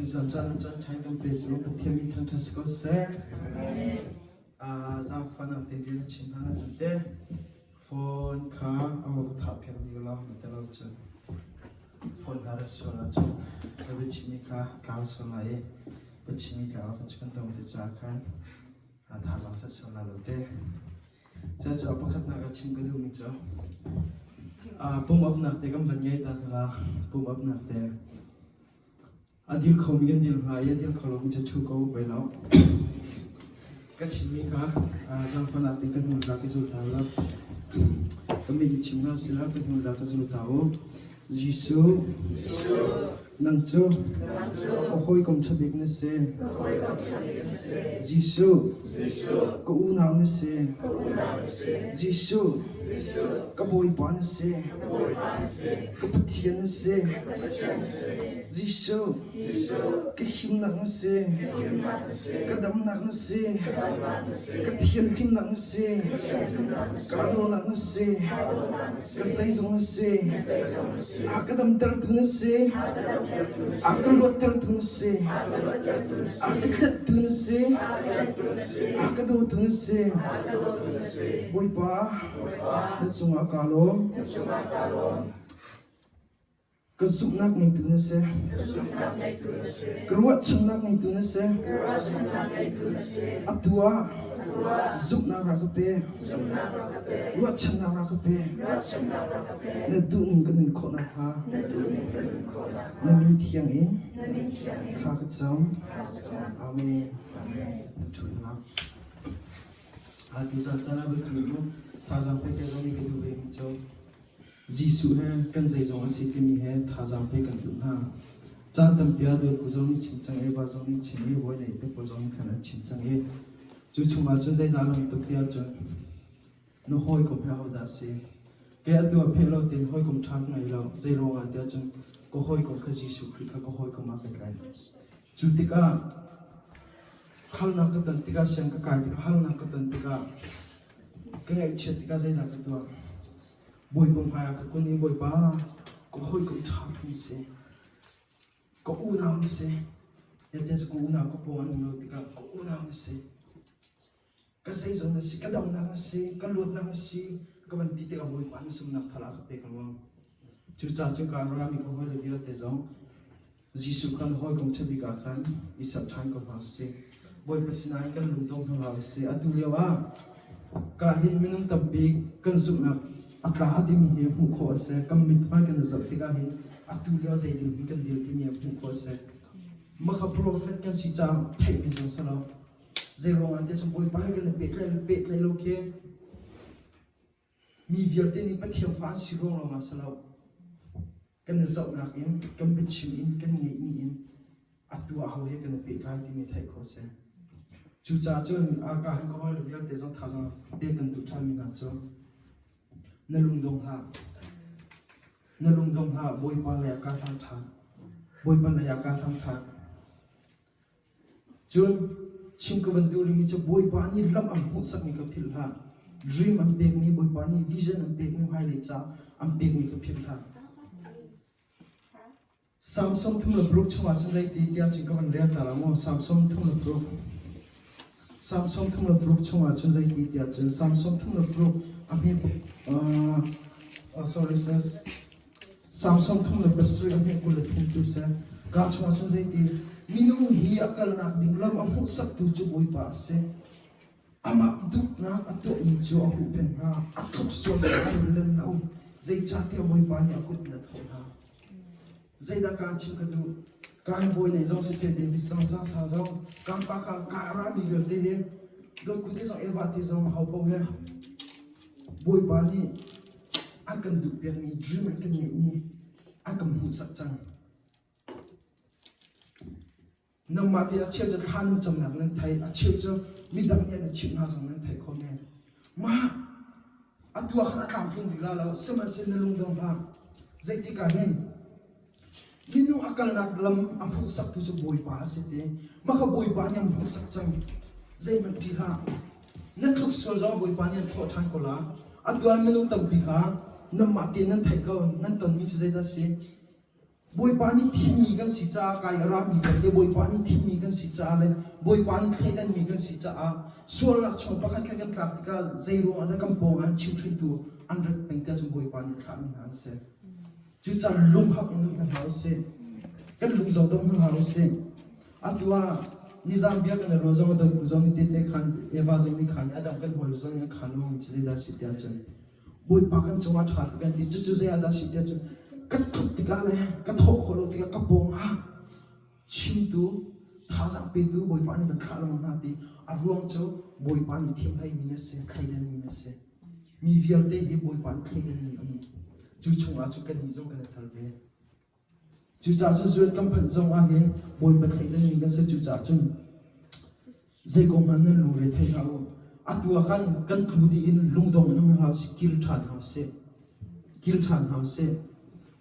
Tuzan caan ah caan ṭha kan pe cu Pathian min thangṭhat si ko seh. Zaangfahnak te bia na chim hna nan te. Phone kha a ka thah piak dih law na te lo cun phone hna ra sual ahcun ka biachimmi kha tlau sual lai i biachimmi tlau ah kan dong te caah khan thazaang set sual la lo te. Cucaah pakhatnak ah chim ka duhmi cu pum upnak te kan van ngei ta hna pum upnak te a dil khomi kan dil hna i a dil kho lomi cu ṭhu ko oi lo. Ka chimmi kha zaangfahnak ah te ka hnu la ka zul hna lo. Ka min i chim hna sila ka hnu la ka zul hna u. Jesuh, nang cu ka hawikom ṭha bik na si. Jesuh, ka unau na si. Jesuh, ka Bawipa na si. Ka Pathian na si. Jesuh, ka himnak na si. Ka damnak na si. Ka thianhlimnak na si. Ka dawnak na si. Ka zeizong na si. A ka damtertu na si. A ka luattertu na si. A ka tlettu na si. A ka dawtu na si. Bawipa, na cungah kaa lawm. Ka zumhnak ngeitu na si. Ka ruahchannak ngeitu na si. Atu ah zumhnak rak ka pe. Ruahchannak rak ka pe. Na duhning ka nun khawh nakhnga. Na min thiang in thla ka cam. Amen. Ṭhu hna. Tuzaan caan ah biakam u. Thazaang pek ka zong nih ka duh ve mi cu Jesuh he kan zeizong a si timi he thazaang pek kan duh hna. Caan tampi ah dawtku zong nih chim cang i va zong nih chim i hawi nei te pawl zong nih khan an chim cang i cu chungah cun zeidah lang tuk ti ahcun na hawikom he ahodah a si? Kei atu ah pheh lo tein hawikom ṭha ka ngei lo. Zei ruangah tiah cun ka hawikom kha Jesuh Khrih kha ka hawikom ah kai tlai. Cu tikah harnak ka ton tikah siang ka kai tikah harnak ka ton tikah ka ngaihchiat tikah zeidah ka tuah? Bawipa hmaiah ka kun i Bawipa ka hawikom ṭha na si. Ka unau na si. Yate cu ka unau ka pawng an um lo tikah ka unau na si. Ka zeizong na si, ka damnak na si, ka luatnak na si, ka van ti tikah Bawipa na sumnak thal ah ka pek lengmang. Cucaah cu kaan rami ka hawile vialte zong Jesuh kha na hawikom ṭha bik ah khan i serh ṭhan ko hna usih. Bawipa sinah hin kan lung dong hna hlah usih. Atu lio ah ka hin minung tampi kan zumhnak a tla timi hi hmuh khawh a si. Kan mithmai kan i zoh tikah hin atu lio zeitin hin kan dir timi hi hmuh khawh a si. Mah kha profet kan si caah theihmi zong si lo. Zei ruangah tiah cun Bawipa he kan i pehtlaih pehtlaih lo khi mi vialte nih Pathian fa an si ruang lawngah si lo. Kan i zohnak in, kan biachim in, kan ngeihmi in atu ah ho he kan i pehtlai timi theih khawh a si. Cucaah cun ka han ka hawile vialte zong thazaang pek kan duh ṭhanmi hna cu na lungdong hlah. Na lungdong hlah Bawipa lei ah kaa hlang ṭhan. Bawipa lei ah kaa hlang ṭhan. Cun chim ka van duh rihmi cu Bawipa nih lam an hmuhsakmi ka philh hlah. Dream an pekmi Bawipa nih vision an pekmi hmailei ca an pekmi ka philh hlah. Samson 36 chungah cun zeiti tiah cun ka van rel ta la maw? Samson 36 Samson 36 chungah cun zeiti tiah cun Samson 36 a hme uh, sorry sis Samson 37 a hme 23 tu seh ka chungah cun zeiti minung hi a kalnak ding lam a hmuhsaktu cu Bawipa a si. Amah duhnak a tuahmi cu a huhphenh hna, a tluk sual a len lo, zeicahtiah Bawipa nih a kut in a thawh hna. Zeidah kaan chim ka duh? Kaan bawi nei zong siseh, David zong, Zasa zong, kaan pa ka ka rami vialte hi, dawtku te zong, Eva te zong, ho paoh he, Bawipa nih an kan duhpiakmi dream an kan ngeihmi an kan hmuhsak cang. Nangmah te a cheu cu thla nan camnak nan thei, a cheu cu midang nih an i chimh hna zong nan thei kho men. Mah atu ah khan a tlamtling rih la lo, sihmanhsehlaw na lungdong hlah. Zeitik ah hin minung a kalnak lam a hmuhsaktu cu Bawipa a si ti. Mah kha Bawipa nih a hmuhsak cang. Zeihmanh ṭih hlah. Na tluk sual zong Bawipa nih an thawh ṭhan ko la. Atu ah minung tampi kha nanmah tein nan theih ko, nan tonmi cu zeidah a si? Bawipa nih thimmi kan si caah kai a rami vialte Bawipa nih thimmi kan si caah le Bawipa nih thleidanmi kan si caah sualnak chung pakhat khat kan tlak tikah zei ruangah dah kan pawng ah chimhrintu an rat peng tiah cun Bawipa nih thlahmi hna an si. Cucaah lunghak in um hna hlah usih. Kan lung zong dong hna hlah usih. Atu ah nizam bia kan ruah zong dawtku zong nih tete khan Eva zong nih khan Adam kan hawi zong nih khan wang ci zeidah si tiah cun Bawipa kan cungah ṭha tuk kan ti cucu zei ah dah si tiah cun ka tluk tikah le ka thawh khawh lo tikah ka pawng ah chimtu thazaang petu Bawipa nih kan thlah lo hna ti a ruang cu Bawipa nih thimhlei mi na si thleidan mi na si mi vialte hi Bawipa nih thleidan mi an um cu chungah cu kannih zong kan i tel ve Cucaah cun zuat kan phanh zong ah hin Bawipa thleidan mi kan si. Cucaah cun zei kong hmanh nan lungre thei hlah u. Atu ah khan kan tlu dih in lungdong in um hlah usih, kil ṭhan hna usih. Kil ṭhan hna usih.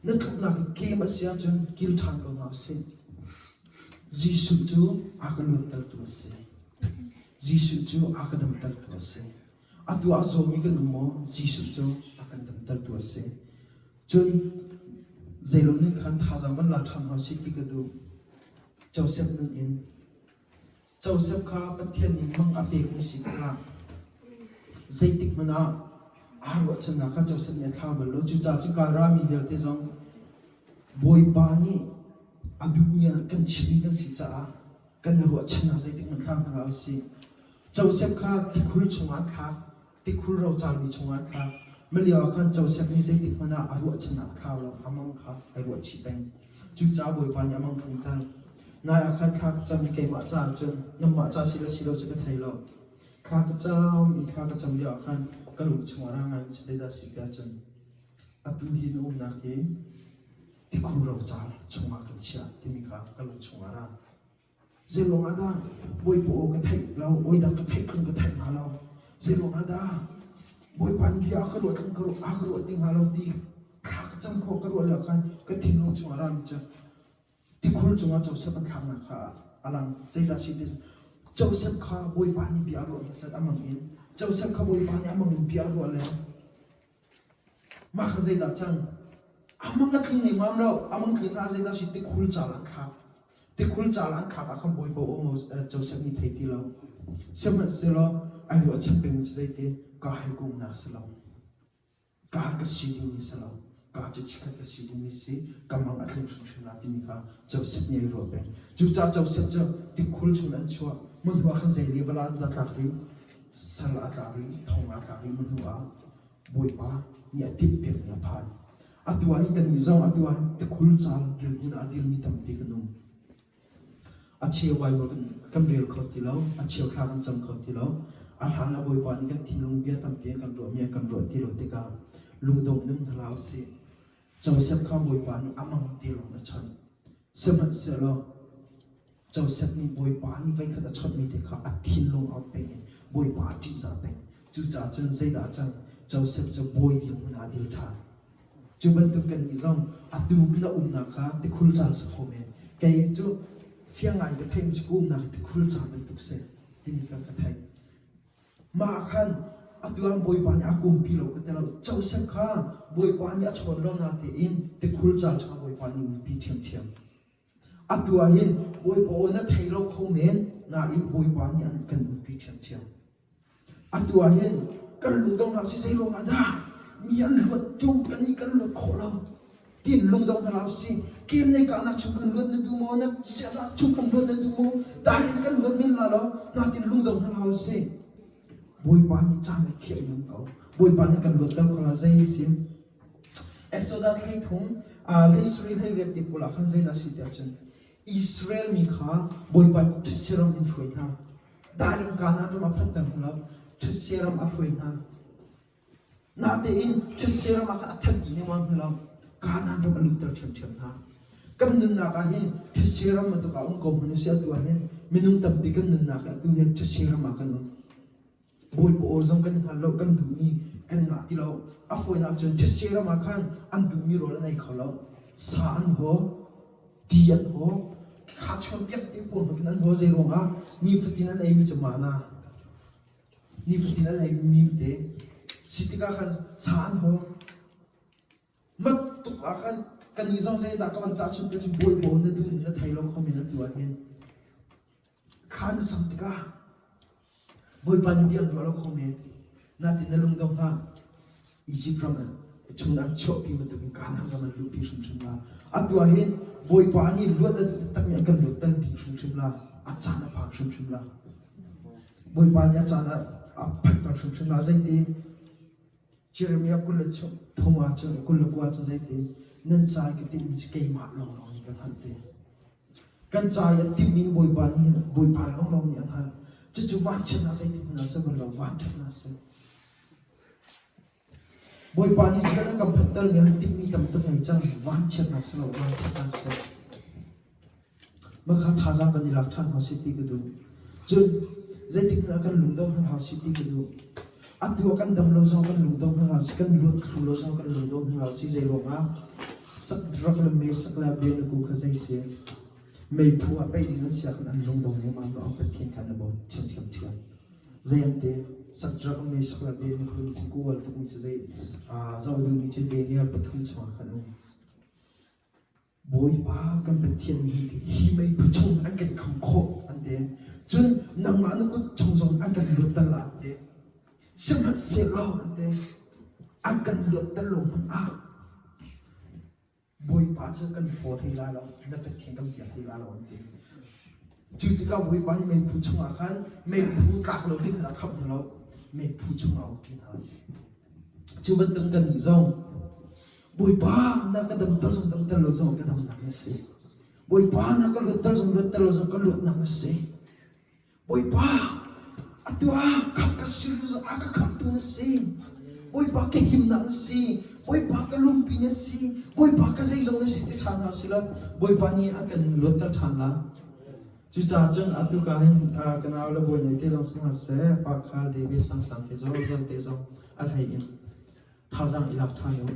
Na tluknak hi kem a si ahcun kil ṭhan ko hna usih. Jesuh cu a ka luattertu a si. Jesuh cu a ka damtertu a si. Atu ah zawmi kan um maw? Jesuh cu a kan damtertu a si. Cun zeilo nih khan thazaang van la ṭhan hna sih ti ka duh. Joseph nun in Joseph kha Pathian nih mang a pekmi si tikah zeitik hmanh ah aa ruahchannak kha Joseph nih a thlau bal lo. Cucaah cun ka rami vialte zong Bawipa nih a duhmi ah kan chimmi kan si caah kan i ruahchannak zeitik hmanh thlau hna hlah usih. Joseph kha tikhul chungah an thlak. Tikhur rocarmi chungah thlak. Malio ah khan Joseph nih zeitik hmanh ah a ruahchannak a thlau lo, a mang kha ai ruahchih peng. Cucaah Bawipa nih a mang tlunter. Nai ah khan thla ka cam i keimah caah cun nangmah ca si le si lo cu ka thei lo. Thla ka cam i thla ka cam lio ah khan ka lung chungah ra ngai mi zeidah a si tiah cun atu hi na umnak hi tikhur rocar chungah kan chiah timi kha ka lung chungah a ra. Zeiruang ah dah Bawipa aw ka theih lo, oi dang ka theih phun ka theih hnga lo. Zeiruang ah dah Bawipa nih bia a ka ruah ka ruah a ka ruah ti hnga lo ti thla ka cam khawh ka ruah lio khan ka thinlung chungah rami cu tikhur cungah Joseph an thlaknak kha a lang. Zeidah si ti Joseph kha Bawipa nih bia a ruah hmasat a mang in Joseph kha Bawipa nih a mang in bia a ruah le Mah kha zeidah cang? Amang a tling nemmam lo. Amang tling ah zeidah si tikhul cal an thlak. Tikhul cal an thlak ah khan Bawipa aw Joseph nih thei ti lo. Sihmanhsehlaw ai ruahchan peng cu zeiti ka hai kumnak si lo. Ka ka si dingmi si lo. Ka cu chikkhat ka si dingmi si. Ka mang a tling hrimhrim la timi kha Joseph nih ai ruah peng. Cucaah Joseph cu tikhul chung an chuah. Mun hnu ah khan zei level ah dah tlak rih? Sal a tlak i thong a tlak i hnu ah Bawipa nih a timhpiakmi a phan. Atu ah hin kannih zong atu ah hin tikhul caan dirhmun ah a dirmi tampi kan um. A cheu Bible kan, kan rel kho ti lo, a cheu thla kan cam kho ti lo. A hlan ah Bawipa nih kan thinlung bia tampi kan ruahmi a kan ruah ti lo tikah lungdong in um hna hlah usih. Joseph kha Bawipa nih a mang ti lawng a chawnh. Sihmanhsehlaw Joseph nih Bawipa nih voikhat a chawnhmi te kha a thinlung a peng i Bawipa a ṭihzah peng. Cucaah cun zeidah a cang? Joseph cu bawi dirhmun ah a dir ṭhan. Cu bantuk kannih zong atu na umnak kha tikhul caan si kho men. Kei cu fiang ngai ka theihmi cu ka umnak hi tikhul caan bantuk si timi kha ka theih. Mah ah khan atu ah Bawipa nih a kumpi lo ka ti lo. Joseph kha Bawipa nih a chawn lo natein tikhul caan chungah Bawipa nih umpi ṭhiamṭhiam. Atu ah hin Bawipa aw na thei lo kho men, nain Bawipa nih an kan umpi ṭhiamṭhiam. Atu ah hin kan lungdonghnak si zei ruangah dah mi an luat ṭung kan nih kan luat khawh lo tiin lungdong hna hlah usih. Kem nei kahnak chung kan luat na duh maw? Na ziaza chung kan luat na duh maw? Darin kan luat men la lo, natin lungdong hna hlah usih. Bawipa nih caan a khiah in um ko. Bawipa nih kan luatter ko la zei sim. Exodus 13, hlei hlei riat te pawl ah khan zeidah si tiah cun Israel mi kha Bawipa nih thetse ram in hruai hna. Darim Kanaan ram a phanter hna lo, thetse ram a hruai hna. Natein thetse ram ah khan a that dih lengmang hna lo, Kanaan ram a luhter ṭhiamṭhiam hna. Kan nunnak ah hin thetse ram bantuk ah um ko hmanh usih atu ah hin minung tampi kan nunnak ah atu hin thetse ram ah kan um. Bawipa aw zong kan hngal lo, kan duhmi kan ngah ti lo. A fawinak cun thetse ram ah khan an duhmi rawl an ei kho lo. Sa an haw, ti an haw, kha chuan piak te pawl khin an haw zei ruangah nifatin an eimi cu mana. Nifatin an eimi mim te. Si tikah khan sa an haw. Mat tuk ah khan Kan nih zong zeidah ka van tahchunh te cu bawipa na duh na thei lo kho men atu ah hin. Kha na cam tikah Bawipa nih bia an ruah lo kho men. Natin na lungdong hlah. Egypt ram an chung an chuahpi bantukin Kanaan ram an luhpi hrimhrim la. Atu ah hin Bawipa nih luat a duh taktakmi an kan luatter dih hrimhrim la. A caan a phak hrimhrim la. Bawipa nih a caan a phanter hrimhrim la. Zeiti Jeremiah 20 le thum ah cun 29 cun zeiti nan ca i ka timhmi cu keimah lawnglawng nih ka hngalh te. Kan ca i a timhmi Bawipa nih Bawipa lawnglawng nih a hngalh. Cucu vanchiatnak zeitik hmanh ah si bal lo, vanṭhatnak a si. Bawipa nih sihmanh an kan phantermi han timhmi tam tuk ngei cang. Vanchiatnak si lo, vanṭhatnak si. Mah kha thazaang kan i lak ṭhan hau si ti ka duh. Cun zeitik hmanh ah kan lungdong hna hau si ti ka duh. Atu ah kan dam lo zong kan lungdong hna hau si, kan luat thlu lo zong kan lungdong hna hau si. Zei ruangah rak le Mesak le Abednego kha zei si meiphu ah pei ding an si ahkhan an lungdong lengmang lo. Pathian kha na bawm ṭhiamṭhiam. Zei an ti? Sakdrak Mesak le Abednego nih cun kual tukmi cu zei zoh duhmi cu Daniel pathum chungah khan um. Bawipa kan Pathian nih hi meiphu chung an kan kham khawh an ti. Cun nangmah na kut chung zong an kan luatter la an ti. Sihmanhsehlaw an ti. An kan luatter lo hmanh ah Bawipa cu kan hlaw hlei lai lo, na Pathian kan biak hlei lai lo an ti. Cu tikah Bawipa nih meiphu chungah khan meiphu tlak lo ding khan a khamh hna lo, meiphu chungah a umpi hna. Cu bantuk kannih zong Bawipa na ka damter zong damter lo zong ka damnak na si. Bawipa na ka luatter zong luatter lo zong ka luatnak na si. Bawipa atu ah khamh ka si lo zong a ka khamhtu na si. Bawipa ka himnak na si. Bawipa ka lungpi na si. Bawipa ka zeizong na si ti ṭhan hna si lo. Bawipa nih a kan luatter ṭhan la. Cucaah cun atu ka hin ka nau le bawi nei te zong si hna seh, Pa Khal, David Sang Sang te zong, Zong te zong a hlei in Thazaang i lak ṭhan u.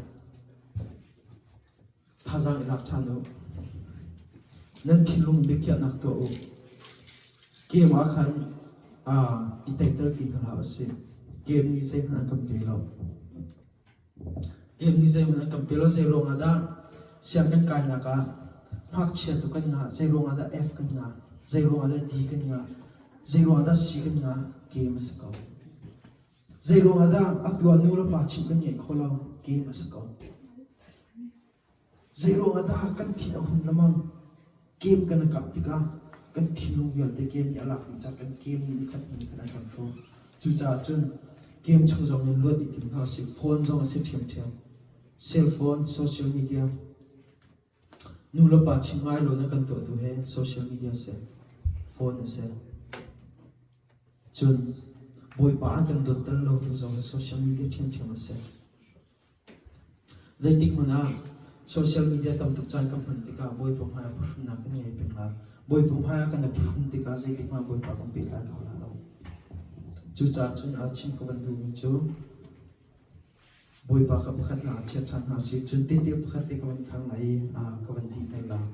Thazaang i lak ṭhan u. Nan thinlung biakhiahnak tuah u. Game ah khan i teiter ti hna hlah usih. Game nih zeihmanh an kan pe lo. Game nih zeihmanh an kan pe lo. Zei ruangah dah siang kan kainak ah ngakchia tu kan ngah, zei ruangah dah F kan ngah, zei ruangah dah D kan ngah, zei ruangah dah C kan ngah, game a si ko. Zeiruang ah dah atu ah nu le pa chimh kan ngeih khawh lo? Game a si ko. Zeiruang ah dah kan thin a hun lamang? Game kan i kah tikah kan thinlung vialte game nih a lak dih cang. Kan game nih nikhat hnu nikhat an kan hrawh. Cucaah cun game chung zong in luat i tim hna usih. Phone zong a si ṭhiamṭhiam. Cell phone, social media, nu le pa chim ngai lo na kan tuahtu he social media a si, phone a si. Cun Bawipa an kan dawtter lo tu zong hi social media ṭhiamṭhiam a si. Zeitik hmanh ah social media tam tuk caan kan hman tikah Bawipa hmai ah phuhrunnak kan ngei peng lai. Bawipa hmai ah kan i phuhrun tikah zeitik hmanh ah Bawipa kan pehtlai kho lai lo. Cucaah cun a chim ka van duhmi cu Bawipa kha pakhat hna ah chiat ṭhan hna usih. Cun tehte pakhat te ka van khang lai i ka van dihter lai.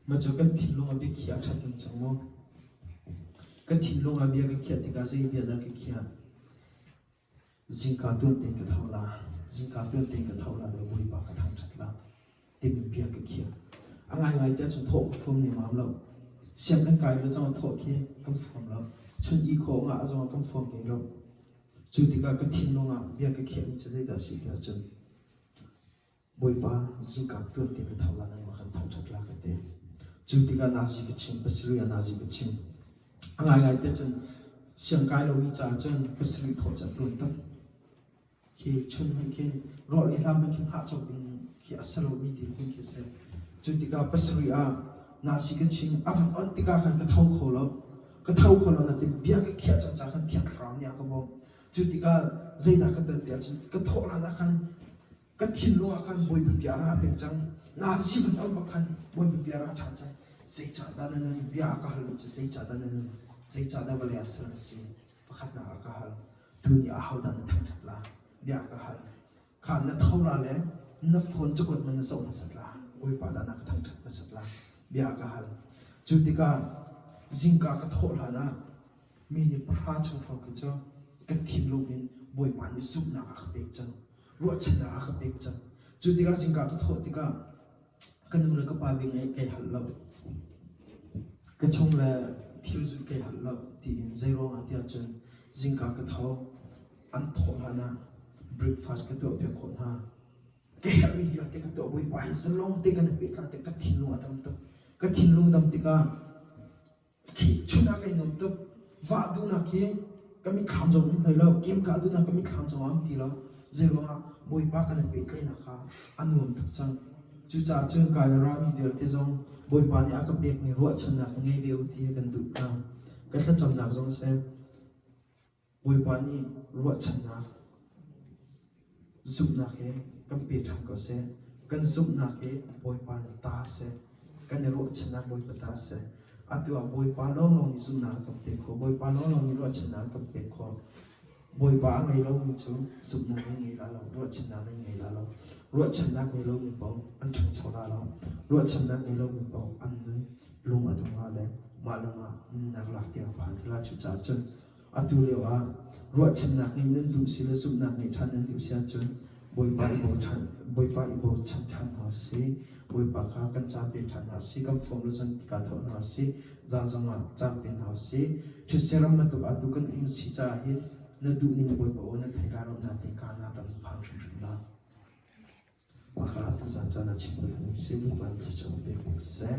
Mah cu kan thinlung a biakhiah a ṭhat ning cang maw? Ka thinlung ah bia ka khiah tikah zei bia dah ka khiah? Zingka tuan tein ka tho la, zingka tuan tein ka tho la le Bawipa ka thangṭhat la timi bia ka khiah. A ngaingai tiah cun thawh ka fuam nemmam lo. Siang kan kai lo zong thawh khi kan fuam lo. Chun i khawh ngah zong kan fuam hlei lo. Cu tikah ka thinlung ah bia ka khiahmi cu zeidah a si tiah cun Bawipa zingka tuan te ka tho la nangmah kan thangṭhat la ka ti. Cu tikah nazi ka chim, pasarih ah nazi ka chim. A ngaingai te cun siangkai lomi caah cun pasarih thawh cu a tuan tuk. Khi chun hmanh khin rawl i hlam hmanh khin hahcawk ding khi a si lomi dirhmun khi a si. Cu tikah pasarih ah nazi ka chim, a van on tikah khan ka tho kho lo. Ka tho kho lo natin bia ka khiah cang caah khan Thiang Thlarau nih a ka bawmh. Cu tikah zeidah ka ton tiah cun ka thawh hlan ah khan Ka thinlung ah khan Bawipa bia ra peng cang. Nazi van um bak khan Bawipa bia ra ṭhan cang. Zeicahdah na nun? Bia a ka hal cu zeicahdah na nun? Zeicahdah vawlei ah ser na si? Pakhatnak a ka hal. Tuni ahodah na thangṭhat la? Bia a ka hal. Kha na tho la le na phone cakuat man na zoh hmasat la. Bawipa dah na ka thangṭhat hmasat la? Bia a ka hal. Cu tikah zingka ka thawh hlan ah mi nih pahra chung hrawng khi cu ka thinlung in Bawipa nih zumhnak a ka pek cang. Ruahchannak a ka pek cang. Cu tikah zingka ka thawh tikah Ka nu le ka pa bia ngaih kai hal lo. Ka chung le thil zulh kai hal lo tiin zeiruang ah tiah cun zingka ka tho an thawh hlan ah breakfast ka tuah piak khawh hna. Ka herhmi vialte ka tuah Bawipa hi zalong te kan i pehtlai tik ka thinlung a dam tuk. Ka thinlung dam tikah Khi chun ah kai nuam tuk. Vah duhnak hi ka mitthlam zong um hlei lo. Kem kah duhnak ka mitthlam zong um ti lo. Zeiruangah Bawipa kan i pehtlaihnak kha a nuam tuk cang. Cucaah cun kai a rami vialte zong Bawipa nih a ka pekmi ruahchannak hi ngei ve u ti hi kan duh hna. Ka thlacamnak zong a si. Bawipa nih ruahchannak, zumhnak he kan pe ṭhan ko seh. Kan zumhnak hi Bawipa ta seh. Kan i ruahchannak Bawipa ta seh. Atu ah Bawipa lawnglawng nih zumhnak a kan pek khawh. Bawipa lawnglawng nih ruahchannak a kan pek khawh. Bawipa a ngei lomi cu zumhnak nan ngei la lo, ruahchannak nan ngei la lo. Ruahchannak ngei lomi paoh an ṭhangcho la lo. Ruahchannak ngei lomi paoh an nun lung a dong la le mah lungah nunnak lak tiang phan ti la. Cucaah cun Atu lio ah ruahchannak nih nan duh si le zumhnak nih ṭhan nan duh si ahcun Bawipa i bochan Bawipa i bochan ṭhan hna usih. Bawipa kha kan caan pe ṭhan hna usih. Kan fawm lo cun tika thawh hna usih. Zan zong ah caan pe hna usih. Thetse ram bantuk atu kan um si caah hin na duh ning Bawipa aw na thei la lo na te ka na ram phan hrimhrim la. Maka tuzan caan ah chim ka duhmi si Bawipa nih thluachuah pek ko seh.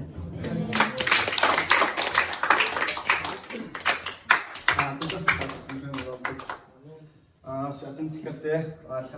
Ah, siah cun chikkhat te.